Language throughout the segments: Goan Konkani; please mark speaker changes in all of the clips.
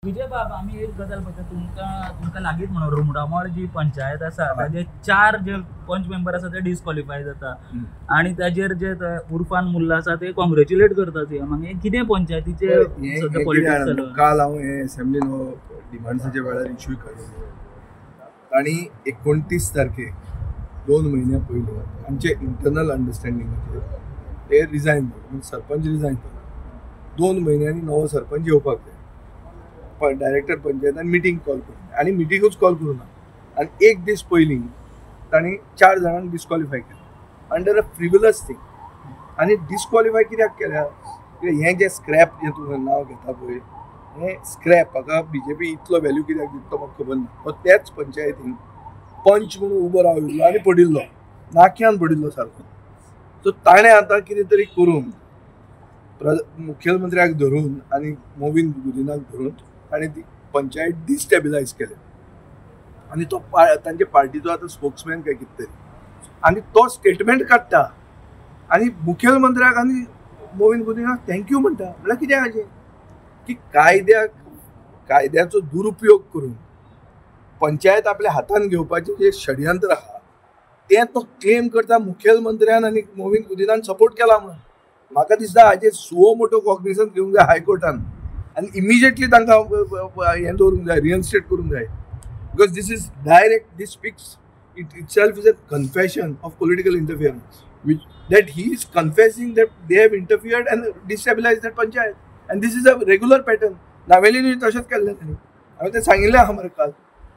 Speaker 1: विजय बाब, आमी एक गजाल पळयता, तुमकां लागींच म्हणून रुमडामळ जी पंचायत आसा ताजे 4 जे पंच मेंबर आसा ते डिस्क्वॉलिफाय जाता आनी ताजेर जे उर्फान मुल्ला आसा ते कॉंग्रेच्युलेट करता. ते मागीर कितें पंचायतीचे सद्या पॉलिटिक्स चालू?
Speaker 2: काल हांव हे असेंब्लीन हो डिमांड्साच्या वेळार इश्यू काडलो आनी 29 तारखेक 2 म्हयन्या पयलीं आमचे इंटरनल अंडरस्टँडिंगाचेर ते रिजायन जाले, सरपंच रिजायन जालो. 2 म्हयन्यांनी नवो सरपंच येवपाक जाय. डायरेक्टर पंचायतान मिटींग कॉल करून आनी मिटिंगूच कॉल करूं ना आनी एक दीस पयलीं तांणी 4 जाणांक डिस्क्वॉलिफाय केलें अंडर अ फ्रिवलस थींग. आनी डिस्क्वॉलिफाय कित्याक केल्या? हें जें स्क्रॅप जें तुवें नांव घेता पळय, हें स्क्रॅप हाका बीजेपी इतलो व्हॅल्यू कित्याक दिता तो म्हाका खबर ना. तो त्याच पंचायतीन पंच म्हणून उबो राविल्लो आनी पडिल्लो, नाक्यान पडिल्लो सारको. सो ताणें आतां कितें तरी करून मुखेलमंत्र्याक धरून आनी मोविन गुदिनाक धरून ताणें ती पंचायत डिस्टेबिलायज केल्या आनी तो तांचे पार्टीचो आतां स्पोक्समॅन काय कितें तरी, आनी तो स्टेटमेंट काडटा आनी मुखेलमंत्र्याक आनी मोविन गुदिनाक thank you म्हणटा. म्हणल्यार कितें हाजें की कायद्याचो दुरुपयोग करून पंचायत आपल्या हातान घेवपाचें जें षडयंत्र आहा तें तो क्लेम करता मुखेलमंत्र्यान आनी मोविन गुदिनान सपोर्ट केला म्हणून. म्हाका दिसता हाजेर सुओ मोटो कॉग्निजन्स घेवंक जाय हायकोर्टान आनी इमिजिएटली तांकां हें दवरूंक जाय, रियन्स्टेट करूंक जाय. Because this is direct, this speaks it itself is a confession of political interference, which that he is confessing that they have interfered and destabilise that panchayat. And this is a regular pattern. नावेलीनूय तशेंच केल्लें तांणी, हांवें तें सांगिल्लें आहा मरे काल.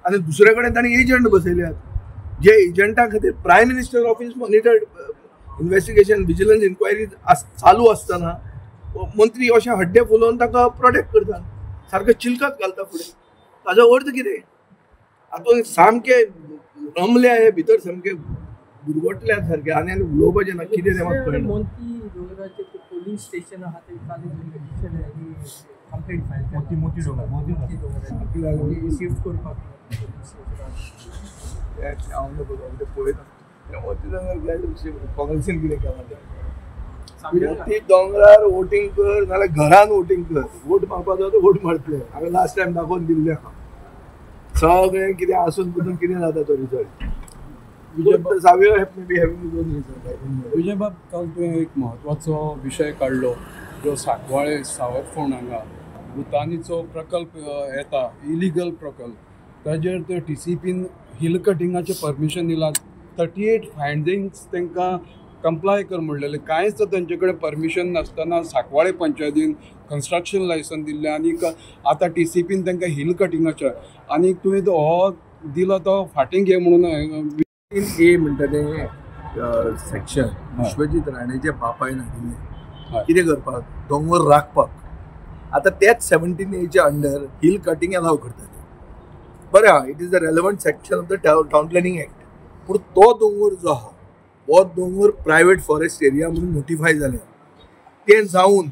Speaker 2: आनी दुसरे कडेन तांणी एजंट बसयल्यात, जे एजंटा खातीर prime minister office monitored investigation, vigilance inquiry चालू आसतना मंत्री अशें हड्डे फुलोवन ताका प्रोटेक्ट करता, सारकें चिलकात घालता फुडें. ताजो अर्थ कितें? आतां सामके रमल्या हे भितर, सामके दुर्गटल्या सारके आनी आनी उलोवपाचें ना कितें तें म्हाका कळना.
Speaker 3: मोती दोंगराचें पोलीस स्टेशन आहा ते काल कंप्लेंट फायल केली.
Speaker 1: मोती दोंगर
Speaker 3: शिफ्ट करपाक
Speaker 2: हांव तें पळयता. मोती दोंगर काँग्रेसीन कितें केलां तें, मोती दोंगरार वोटींग कर नाल्यार घरान वोटींग कर, वोट मारपाचो जाल्यार वोट मारतले. हांवें लास्ट टायम दाखोवन दिल्लें आहा सगळें कितें आसून पुसून कितें जाता तो result. Savio may be having his own result.
Speaker 4: विजयबाब, काल तुवें एक म्हत्वाचो विशय काडलो जो सांकवाळे सावरफोंड हांगा भुतानीचो प्रकल्प येता, इलिगल प्रकल्प, ताजेर ते टीसीपीन हिल कटिंगाचें परमिशन दिलां. 38 फायंडींग्स तांकां कंप्लाय कर म्हणलेलें, कांयच तांचे कडेन परमिशन नासतना सांकवाळे पंचायतीन कन्स्ट्रक्शन लायसन दिल्लें आनी आतां टीसीपीन तांकां हिल कटिंगाचें आनी तुवें तो हो दिला तो फाटीं घे म्हणून.
Speaker 2: 15A म्हणटा तें सेक्शन विश्वजीत राणेच्या बापायन हाडिल्लें कितें करपाक, दोंगर राखपाक. आतां त्याच 17Aच्या अंडर हिल कटिंग अलाव करता ते. बरें आहा, it is the relevant section of the town planning act. पूण तो दोंगर जो आहा हो दोंगर प्रायवेट फॉरेस्ट एरिया म्हणून नोटिफाय जाल्या, तें जावन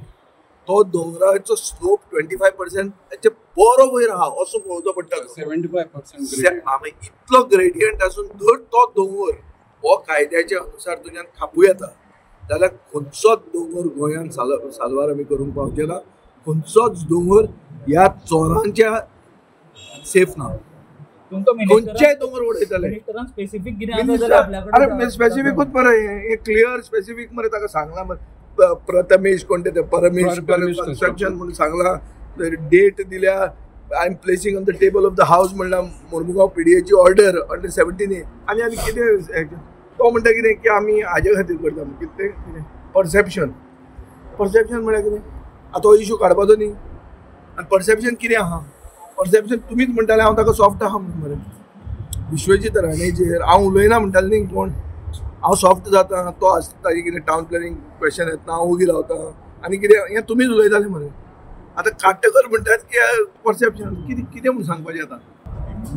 Speaker 2: तो दोंगराचो स्लोप 25% ताचे बरो वयर आहा असो पळोवचो पडटा.
Speaker 4: 75%
Speaker 2: इतलो ग्रेडियंट आसून जर तो दोंगर हो कायद्याच्या अनुसार तुज्यान खापूं येता जाल्यार खंयचोच दोंगर गोंयांत साल्वार आमी करूंक पावचे ना, खंयचोच दोंगर ह्या चोरांच्या सेफ ना. खंयचेय दोंगर उडयतले. अरे स्पेसिफिकूच मरे, हें क्लियर स्पेसिफीक मरे, ताका सांगलां मरे प्रथमेश कोण ते परमेश कन्स्ट्रक्शन म्हणून सांगलां, डेट दिल्या, I am placing on the table of the house म्हणल्यार मोर्मुगांव पीडीएची ऑर्डर अंडर 17A. आनी आनी कितें तो म्हणटा कितें की आमी हाजे खातीर करता कितें कितें परसेप्शन. परसेप्शन म्हळ्यार कितें? आतां हो इशू काडपाचो न्ही. आनी परसेप्शन कितें आहा? परसेप्शन तुमीच म्हणटाले हांव ताका सॉफ्ट आहा म्हणून मरे. विश्वजीत राणेचेर हांव उलयना म्हणटालें न्ही कोण, हांव सॉफ्ट जाता, तो आसता ताजें कितें टावन प्लॅनिंग क्वेश्चन येतना हांव ओगी रावता आनी कितें हें तुमीच उलयताले मरे. आतां काडटकर म्हणटात की परसेप्शन कितें कितें म्हूण सांगपाचें आतां.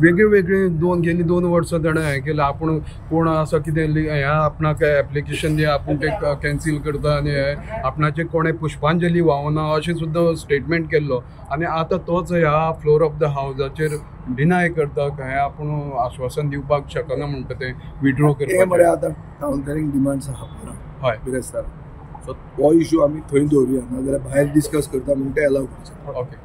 Speaker 4: वेगळी वेगळी गेली 2 वर्सां ताणें हें केलें. आपूण कोण आसा कितें हें आपणाक एप्लिकेशन दी, आपूण तें कॅन्सील करता आनी हें आपणाचें कोणें पुष्पांजली व्हांवना अशें सुद्दां स्टेटमेंट केल्लो. आनी आतां तोच ह्या फ्लोर ऑफ the हावजाचेर डिनाय करता, हें आपूण आश्वासन दिवपाक शकना म्हणटा तें विड्रॉ करपाचें.
Speaker 2: मरे आतां टावन प्लॅनिंग डिमांड्स आहा हय बिरेस्तारा, सो हो इशू आमी थंय दवरुया, नाजाल्यार भायर डिस्कस करता म्हणटा एलाव करचें.
Speaker 4: ओके.